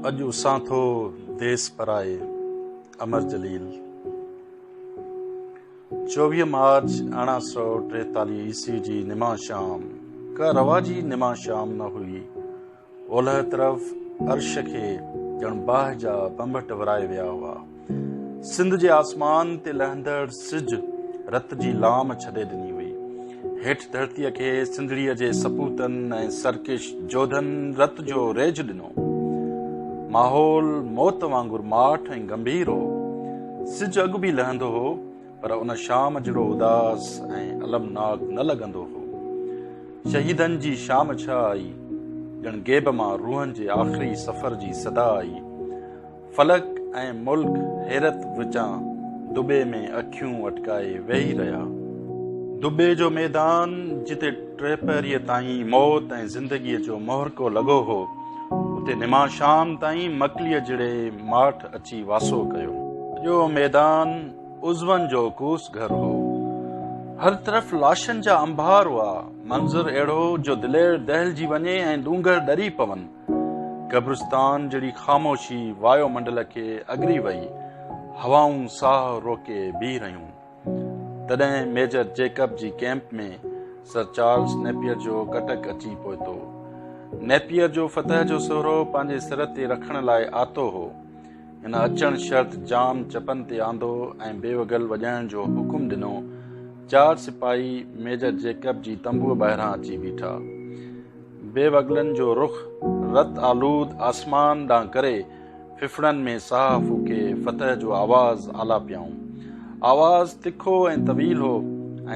اڄ اسان ٿو ديس پرائي، امر جليل. 24 مارچ 1843 عيسوي جي نما شام ڪا رواجي نما شام نه هئي. اولهه طرف عرش کي ڄڻ باهه جا ڀنڀٽ ورائي ويا هئا. سنڌ جي آسمان تي لهندڙ سج رت جي لام ڇڏي ڏني هئي. هيٺ ڌرتيء کي سنڌڙيء جي سپوتن ۽ سرڪش جوڌن رت جو ريج ڏنو. ماحول موت وانگر ماٺ ۽ گنڀير هو. سج اڳ به لهندو هو، پر ان شام جهڙو اداس ۽ المناڪ نه لڳندو هو. شهيدن جي شام ڇا آئي، ڄڻ غيب مان روحن جي آخري سفر جي صدا آئي. فلڪ ۽ ملڪ حيرت وچان دٻي ۾ اکيون اٽڪائي ويهي رهيا. دٻي جو ميدان جتي ٽيپهريء تائين موت ۽ زندگيء جو محرڪو لڳو هو، اتي نما شام تائين مڪليء جهڙي ماٺ اچي واسو ڪيو. سڄو ميدان عضون جو ڪوس گهر هو. هر طرف لاشن جا انبار هئا. منظر اهڙو جو دلير دهلجي وڃي ۽ ڏونگر ڏري پون. قبرستان جهڙي خاموشي وايو منڊل کي اڳري وئي. هوائون ساهه روڪي بيهي رهيون. تڏهن ميجر جيڪب جي ڪئمپ ۾ سر چارلس نيپئر جو ڪٽڪ اچي پهتو. نيپئر جو فتح جو سهرو پنهنجي سر تي رکڻ لاء آتو هو. هن اچڻ شرط جام چپن تي آندو ۽ بيوگل وڄائڻ جو حڪم ڏنو. چار سپاهي ميجر جيڪب جي تنبوء ٻاهران اچي بيٺا. بيوگلن جو رخ رت آلود آسمان ڏانهن ڪري ڦڦڙن ۾ ساهه ڦوڪي فتح جو آواز آلاپيائون. آواز تکو ۽ طويل هو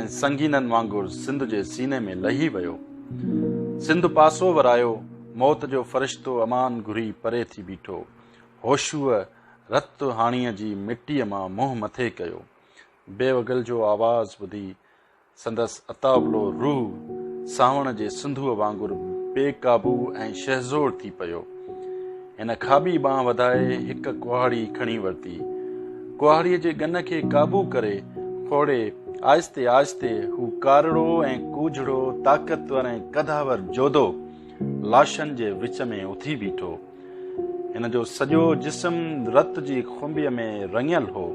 ۽ سنگينن وانگر سنڌ جي سيني ۾ لهي ويو. سنڌ پاسو ورايو، موت جو فرشتو امان گهري پري ٿي بيٺو. هوشوء رت هاڻيء جي مٽيء مان منهن مٿي ڪيو. بيوگل جو آواز ٻڌي سندس اتاولو روح سانوڻ جي سنڌوء وانگر بي قابو ۽ شهزور ٿي پيو. هن کاٻي ٻانهن وڌائي هڪ ڪهاڙي کڻي ورتي. ڪهاڙيء جي ڳن کي قابو ڪري کوڙي آهستي آهستي هو ڪارڙو ۽ ڪوجهڙو طاقتور ۽ قداور جوڌو لاشن جي وچ ۾ اٿي بيٺو. هن جو سڄو جسم رت جي خنبيء ۾ رڱيل هو.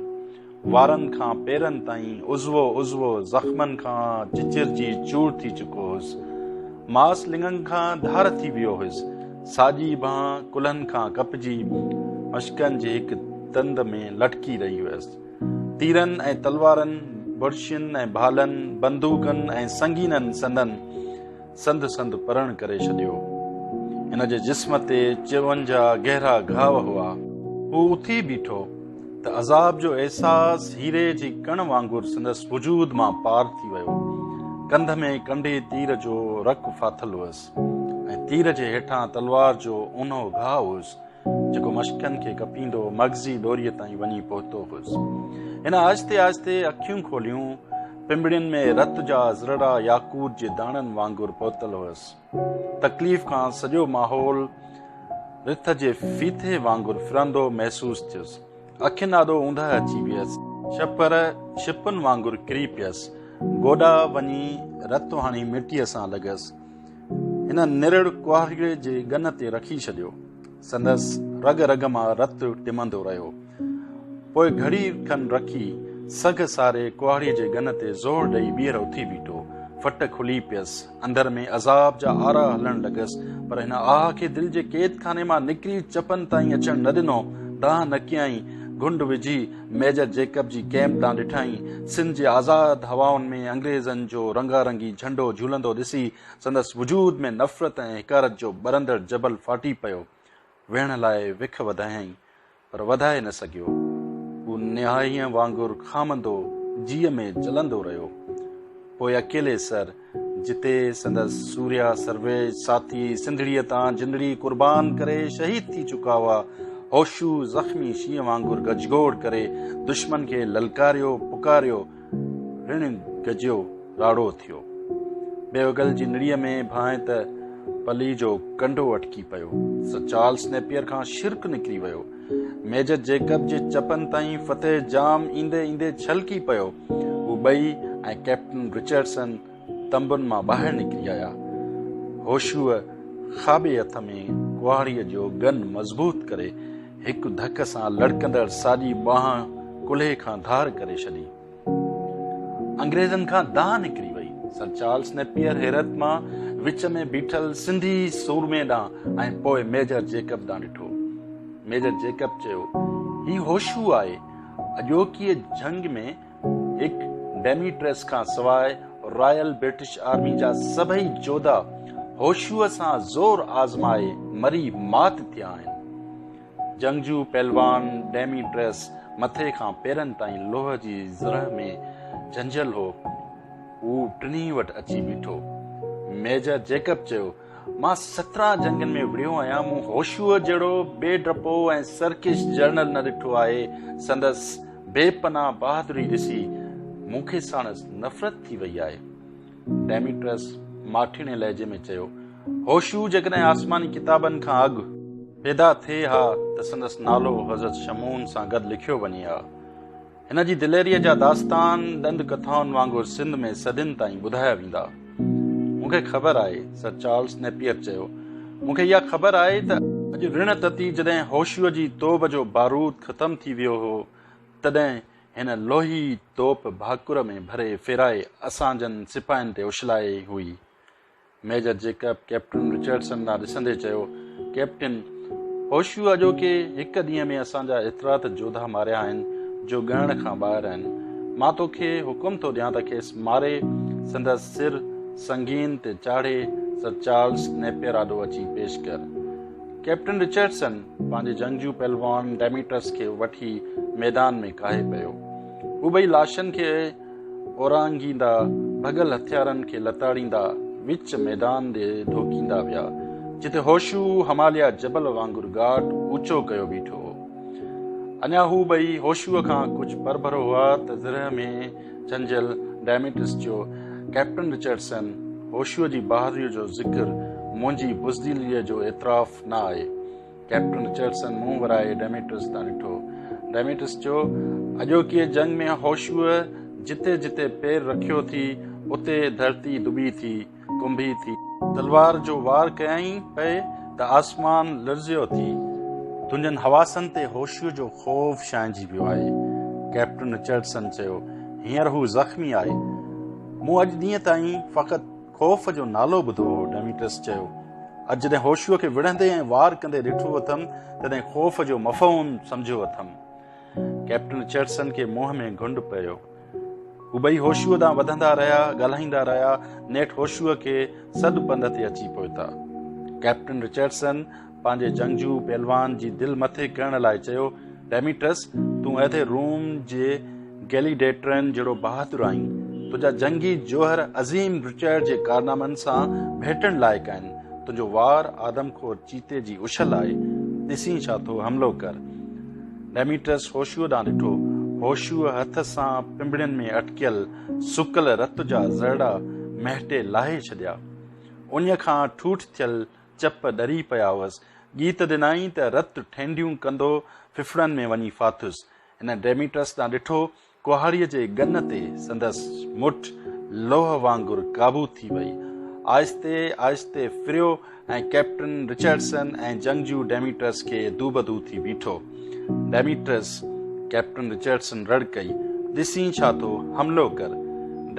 وارن کان پيرن تائين عضوو عضوو زخمن کان چچرجي چور ٿي چڪو هيس. ماس لڱن کان ڌار ٿي ويو هيس. ساڄي ٻانهن ڪلهن کان ڪپجي مشڪن جي هڪ تند ۾ لٽڪي رهي هيس. تيرن ۽ تلوارن، بڙڇين ۽ ڀالن، بندوقن ۽ سنگينن سندن سنڌ سنڌ پرڻ ڪري ڇڏيو. هن جي جسم تي 54 گهرا گهاء هئا. هو اٿي بيٺو ته عذاب جو احساس هيري جي ڪڻ وانگر سندس وجود مان پار ٿي ويو. ڪنڌ ۾ ڪنڍي تير جو رڪ ڦاٿل هئس ۽ تير جي هيٺان تلوار جو اونهو گهاء هئس. جيڪو مشڪن کي ڪپيندو مغزي ڏوريء تائين وڃي پهتو هيس. هن آهستي آهستي اکيون کوليون. پنبڻين ۾ رت جا ذرڙا ياقوت جي داڻن وانگر پهتل هيس. تڪليف کان سڄو ماحول رٿ جي ڦيٿي وانگر ڦرندو محسوس ٿيس. اکين آڏو اوندهه اچي ويس. ڇپر ڇپن وانگر ڪري پيس. گوڏا وڃي رت هڻي مٽيء سان لڳس. هن نرڙ ڪهاڙي جي ڳن تي رکي ڇڏيو. سندس رڳ رڳ مان رت ٽمندو رهيو. پوء گهڙي کن رکي سگهه ساري ڪهاڙي جي ڳن تي زور ڏئي ٻيهر اٿي بيٺو. ڦٽ کلي پيس. اندر ۾ عذاب جا آرا هلڻ لڳس، پر هن آهه کي دل جي قيد خاني مان نڪري چپن تائين اچڻ نه ڏنو. دانهن نه ڪيائين. گهنڊ وجهي ميجر جيڪب جي ڪئمپ ڏانهن ڏٺائين. سنڌ جي آزاد هوائن ۾ انگريزن جو رنگارنگي جهنڊو جهولندو ڏسي سندس وجود ۾ نفرت ۽ حقارت جو ٻرندڙ جبل ڦاٽي پيو. ويهڻ لاء وک وڌايائين، پر وڌائي نه سگهيو. هو نهائينء وانگر کامندو جيء ۾ جلندو رهيو. پوء اڪيلي سر جتي سندس سوريا سرويچ ساٿي سنڌڙيء تان جندڙي قربان ڪري شهيد ٿي چڪا هئا، هوشو زخمي شينهن وانگر گجگوڙ ڪري دشمن کي للڪاريو پڪاريو، رڻ گجيو راڙو ٿيو. بيوگل جي نڙيء ۾ ڀانء ته پلي جو ڪنڊو اٽڪي پيو. سر چارلس نيپئر کان شرڪ نڪري ويو. ميجر جيڪب جي چپن تائين فتح جام ايندي ايندي ڇلڪي پيو. هو ٻئي ۽ ڪئپٽن رچرڊسن تنبن مان ٻاهر نڪري آيا. هوشوء کاٻي هٿ ۾ ڪهاڙيء جو ڳن مضبوط ڪري، هڪ ڌڪ سان لڙڪندڙ ساڄي ٻانهن ڪلهي کان ڌار ڪري ڇڏي. انگريزن کان دانهن نڪري وئي. سر چارلس نيپيئر حيرت مان وچ ۾ بيٺل سنڌي سورمي ڏانهن ۽ پوء ميجر جيڪب ڏانهن ڏٺو. ميجر جيڪب چيو، هي هوشو آهي. اڄوڪيء جنگ ۾ هڪ ڊيميٽرس کان سواء رائل برٽش آرمي جا سڀئي جوڌا هوشوء سان زور آزمائي مري مات ٿيا آهن. جنگجو پهلوان ڊيميٽرس مٿي کان پيرن تائين لوهه جي زرهه ۾ جهنجهيل هو. هو ٽنهي وٽ اچي بيٺو. ميجر جيڪب چيو، مان 17 جنگن ۾ وڙهيو آهيان، مون هوشوء جهڙو بي ڊپو ۽ سرڪش جرنل نه ڏٺو آهي. سندس بي پناهه بهادري ڏسي مون کي ساڻس نفرت ٿي وئي آهي. ڊيميٽرس ماٺيڻي لهجي ۾ چيو، هوشو جيڪڏهن آسماني ڪتابن کان اڳ پيدا ٿئي ها ته سندس نالو حضرت شمعون سان گڏ لکيو وڃي ها. هن جي دليريء جا داستان ڏند ڪٿائن وانگر سنڌ ۾ صدين تائين ٻڌايا ويندا. مون کي خبر آهي، سر چارلس نيپئر چيو، مون کي اها خبر آهي ته اڄ رڻ تتي جڏهن هوشوء جي توب جو بارود ختم ٿي ويو هو، تڏهن هن لوهي توپ ڀاڪر ۾ ڀري ڦيرائي اسان جن سپاهين تي اڇلائي هئي. ميجر جيڪب ڪئپٽن رچرڊسن ڏانهن ڏسندي چيو، ڪئپٽن، هوشوء اڄوڪي هڪ ڏينهن ۾ اسان جا ايترا ته جوڌا ماريا آهن جو ڳڻڻ کان ٻاهر آهن. مان توکي حڪم ٿو ڏيان ته کيس ماري سندس سر سنگين تي چاڙهي سر چارلس نيپئر آڏو اچي پيش ڪر. ڪئپٽن رچرڊسن پنهنجي جنگجو پهلوان ڊيميٽرس کي وٺي ميدان ۾ ڪاهي پيو. هو ٻئي لاشن کي اورانگهيندا، ڀڳل هٿيارن کي لتاڙيندا وچ ميدان ڏي ڌوڪيندا ويا، جتي هوشو هماليا جبل وانگر ڳاٽ اوچو ڪيو بيٺو هو. اڃا هو ٻئي هوشوء کان ڪجهه پرڀرو هئا ته زرهه ۾ جهنجهيل ڊيميٽرس چيو، ڪئپٽن رچرڊسن، هوشوء جي بهادريء جو ذڪر منهنجي بزدليء جو اعتراف نه آهي. ڪئپٽن رچرڊسن منهن ورائي ڊيميٽرس ڏانهن ڏٺو. ڊيميٽرس چيو، اڄوڪيء جنگ ۾ هوشوء جتي جتي پير رکيو ٿي، اتي ڌرتي دٻي ٿي، ڪنبي ٿي. تلوار جو وار ڪيائين پئي ته آسمان لرزيو ٿي. تنهنجن حواسن تي هوشوء جو خوف ڇانئجي ويو آهي. ڪئپٽن رچرڊسن چيو، هينئر هو زخمي آهي. مون اڄ ڏينهن تائين فقط خوف جو نالو ٻڌو هو، ڊيميٽرس چيو. اڄ جڏهن هوشوء کي وڙهندي ۽ وار ڪندي ڏٺو اٿم، تڏهن خوف جو مفهوم سمجهيو اٿم. ڪئپٽن رچرڊسن کي منهن ۾ گهنڊ پيو. هو ٻئي هوشوء ڏانهن وڌندا رهيا، ڳالهائيندا رهيا، نيٺ هوشوء کي سڏ پنڌ تي اچي پهتا. ڪئپٽن رچرڊسن پنهنجي جنگجو پهلوان جي دل مٿي ڪرڻ لاء چيو، ڊيميٽرس، تون عهد روم جي گيليڊيٽرن جهڙو بهادر آهين. تنهنجا جنگي جوهر عظيم رچرڊ جي ڪارنامن سان ڀيٽڻ لائق آهن. تنهنجو وار آدمخور چيتي جي اڇل آهي. ڏسين ڇا ٿو، حملو ڪر. ڊيميٽرس هوشوء ڏانهن ڏٺو. هوشوء هٿ سان پنبڻين ۾ اٽڪيل سڪل رت جا ذرڙا مهٽي لاهي ڇڏيا. اڃ کان ٺوٺ ٿيل چپ ڏري پيا هئس. ڳيت ڏنائين ته رت ٺينڍيون ڪندو ڦڦڙن ۾ وڃي ڦاٿس. هن ڊيميٽرس ڏانهن ڏٺو. ڪهاڙيء جي ڳن تي سندس مٺ لوهه وانگر قابو ٿي وئي. آهستي آهستي ڦريو ۽ ڪئپٽن رچرڊسن ۽ جنگجو ڊيميٽرس کي دوبدو ٿي بيٺو. ڊيميٽرس! ڪئپٽن رچرڊسن رڙ ڪئي، ڏسين ڇا ٿو، حملو ڪر!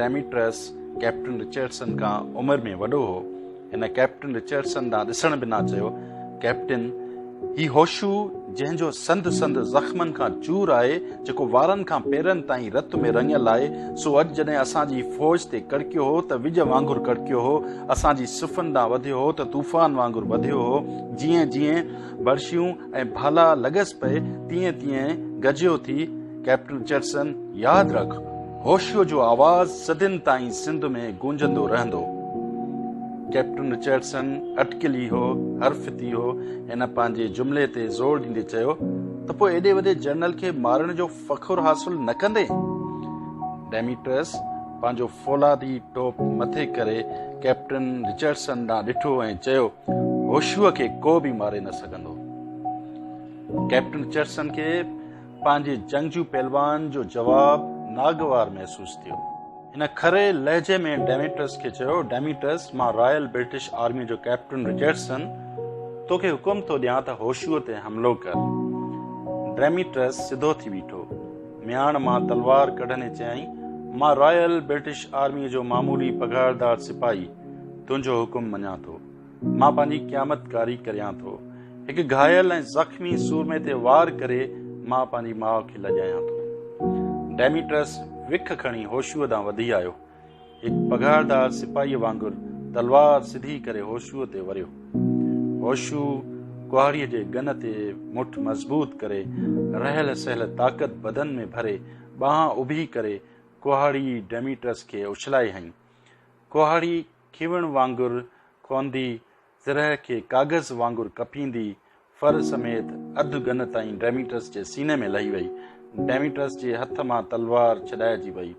ڊيميٽرس ڪئپٽن رچرڊسن کان عمر ۾ وڏو هو. هن ڪئپٽن رچرڊسن ڏانهن ڏسڻ بنا چيو، ڪئپٽن، هي هوشو جنهن جو سنڌ سنڌ زخمن کان چور آهي، جيڪو وارن کان پيرن تائين رت ۾ رڱيل آهي، سو اڄ جڏهن اسان جي فوج تي ڪڙڪيو هو ته وڄ وانگر ڪڙڪيو هو، اسان جي صفن ڏانهن وڌيو هو ته طوفان وانگر وڌيو هو، جيئن جيئن برشيون ۽ ڀالا لڳس پئي، تيئن تيئن گجيو ٿي. ڪئپٽن رچرڊسن، ياد رک، هوشوء جو آواز صدين تائين سنڌ ۾ گونجندو رهندو. ڪئپٽن رچرڊسن اٽڪلي هو، حرفتي هو. هن پنهنجي جملي تي زور ڏيندي چيو ته پوء ايڏي وڏي جنرل کي مارڻ جو فخر حاصل نه ڪندين؟ ڊيميٽرس پنهنجو فولادي ٽوپ مٿي ڪري ڪئپٽن رچرڊسن ڏانهن ڏٺو ۽ چيو، هوشوء کي ڪو به ماري نه سگهندو. ڪئپٽن رچرڊسن کي پنهنجي جنگجو پهلوان جو جواب ناگوار محسوس ٿيو. هن کري لهجي ۾ ڊيميٽرس کي چيو، ڊيميٽرس، مان رائل برٽش آرميء جو ڪئپٽن رچرڊسن توکي حڪم ٿو ڏيان ته هوشوء تي حملو ڪر. ڊيميٽرس سڌو ٿي بيٺو. مياڻ مان تلوار ڪڍندي چيائين، مان رائل برٽش آرميء جو معمولي پگهاردار سپاهي تنهنجو حڪم مڃان ٿو. مان پنهنجي قيامت ڪاري ڪريان ٿو. هڪ گهايل ۽ زخمي سورمي تي وار ڪري مان پنهنجي ماء کي لڄايان ٿو. ڊيميٽرس وک کڻي هوشوء ڏانهن وڌي آيو. هڪ پگهاردار سپاهيء وانگر تلوار سڌي ڪري هوشوء تي وريو. هوشو ڪهاڙيء جي ڳن تي مٺ مضبوط ڪري، رهيل سهيل طاقت بدن ۾ ڀري، ٻانهن اڀي ڪري ڪهاڙي ڊيميٽرس کي اڇلائي هنئي. ڪهاڙي کيوڻ وانگر کوندي، زرهه کي ڪاغذ وانگر ڪپيندي، ڦر سميت اڌ ڳن تائين ڊيميٽرس جي سيني ۾ لهي وئي. ڊيميٽرس جي هٿ مان تلوار ڇڏائجي وئي.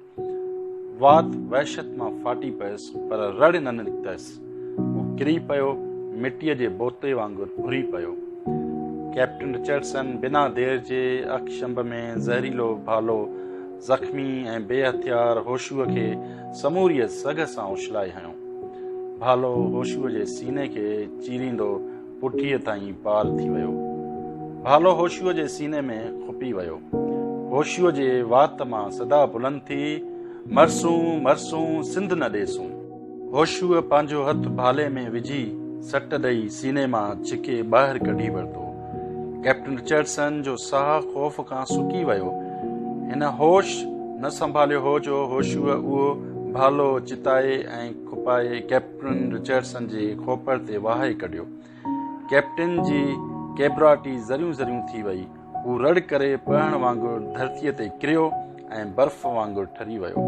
وات وحشت مان ڦاٽي پيس، پر رڙ نه نڪتس. هو ڪري پيو، مٽيء جي بوتي وانگر ڀري پيو. ڪئپٽن رچرڊسن بنا دير جي اک شنب ۾ زهريلو ڀالو زخمي ۽ بي هٿيار هوشوء کي سموريء سگهه سان اڇلائي هنيو. ڀالو هوشوء جي سيني کي چيريندو پٺيء تائين پار ٿي ويو. ڀالو هوشوء جي سيني ۾ کپي ويو. هوشوء جي وات مان صدا بلند ٿي، مرسون، مرسون، سنڌ نه ڏيسون. هوشوء پنهنجو هٿ ڀالي ۾ وجهي سٽ ڏئي سيني مان ڇڪي ٻاهر ڪڍي ورتو. ڪئپٽن رچرڊسن جو ساهه خوف کان سڪي ويو. هن هوش نه سنڀاليو هو جو هوشوء اهو ڀالو چتائي ۽ کپائي ڪئپٽن رچرڊسن جي کوپر تي وهائي ڪڍيو. ڪئپٽن جي ڪيبراٽي ذريون ذريون ٿي وئي. هو رڙ ڪري پهڻ وانگر ڌرتيء تي ڪريو ۽ برف وانگر ٺري ويو.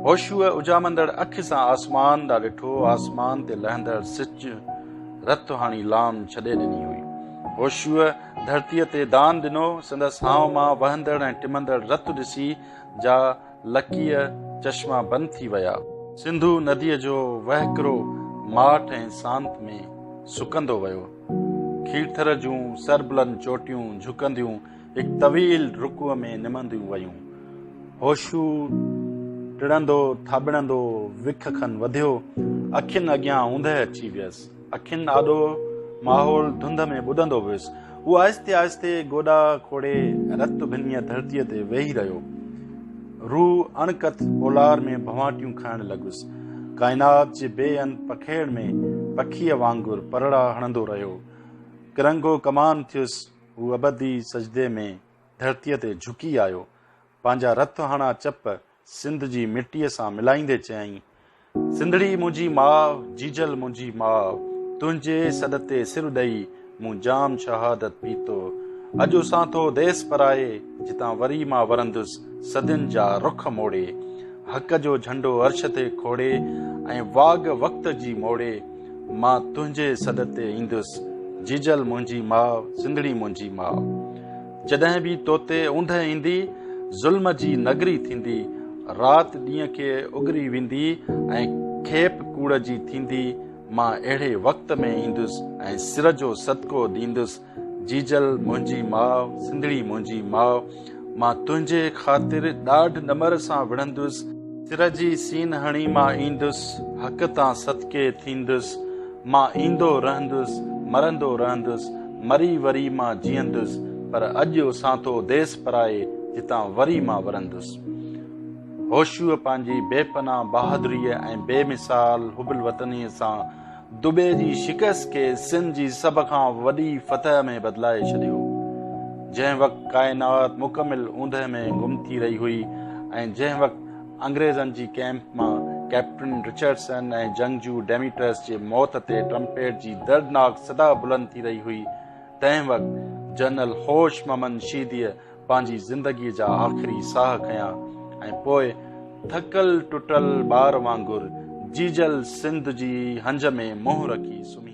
هوشوء اجهامندڙ اک سان آسمان ڏانهن ڏٺو. آسمان تي لهندڙ سج رت هاڻي لام ڇڏي ڏني هئي. هوشوء ڌرتيء تي دان ڏنو. سندس هانء مان وهندڙ ۽ ٽمندڙ رت ڏسي جا لڪيء چشما بند ٿي ويا. سنڌو نديء جو وهڪرو ماٺ ۽ سانت ۾ سڪندو ويو. کيرٿر جون سربلند چوٽيون جهڪنديون هڪ طويل رڪوع ۾ نمنديون ويون. هوشو ٽڙندو ٿاٻڙندو وک کن وڌيو. اکين اڳيان اوندهه اچي ويس. اکين آڏو ماحول ڌنڌ ۾ ٻڏندو ويس. هو آهستي آهستي گوڏا کوڙي رت ڀنيء ڌرتيء تي ويهي رهيو. روح اڻڪٿ پولار ۾ ڀنواٽيون کائڻ لڳس. ڪائنات جي بي انت پکيڙ ۾ پکيء وانگر پرڙا هڻندو رهيو. ڪرنگهو ڪمان ٿيس. هو ابدي سجدي ۾ ڌرتيء تي جهڪي آيو. پنهنجا رت هاڻا چپ سنڌ جي مٽيء سان ملائيندي چيائين، سنڌڙي منهنجي ماء، جيجل منهنجي ماء، تنهنجي سڏ تي سر ڏئي مون جام شهادت پيتو. اڄ اسان ٿو ديس پرائي، جتان وري مان ورندس صدين جا رخ موڙي، حق جو جهنڊو عرش تي کوڙي ۽ واڳ وقت جي موڙي، مان تنهنجي سڏ تي ايندس، جيجل منهنجي ماء، سنڌڙي منهنجي ماء. جڏهن به توتي اوندهه ايندي، ظلم جي نگري ٿيندي، رات ڏينهن کي اگري ويندي ۽ کيپ ڪوڙ جي ٿيندي، مان اهڙي وقت ۾ ايندس ۽ سر جو صدقو ڏيندس، جيجل منهنجي ماء، سنڌڙي منهنجي ماء، مان تنهنجي خاطر ڏاڍ ڏمر سان وڙهندس، سر جي سين هڻي مان ايندس، حق تان صدقي ٿيندس، مان ايندو رهندس، مرندو رهندس، مري وري مان جيئندس، پر اڄ اسان ٿو ديس پرائي، جتان وري مان ورندس. هوشوء پنهنجي بي پناهه بهادريء ۽ بي مثال حب الوطنيء سان دٻي جي شڪست کي سنڌ جي سڀ کان وڏي فتح ۾ بدلائي ڇڏيو. جنهن وقت ڪائنات مڪمل اوندهه ۾ گم ٿي رهي هئي ۽ جنهن وقت انگريزن جي ڪئمپ مان ڪئپٽن رچرڊسن ۽ جنگجو ڊيميٽرس جي موت تي ٽرمپيٽ جي دردناڪ صدا بلند ٿي رهي هئي، تنهن وقت جنرل هوش محمد شيديء پنهنجي زندگيء جا آخري ساهه کنيا ۽ پوء ٿڪل ٽٽل ٻار وانگر جيجل سنڌ جي هنج ۾ منهن رکي سمهي.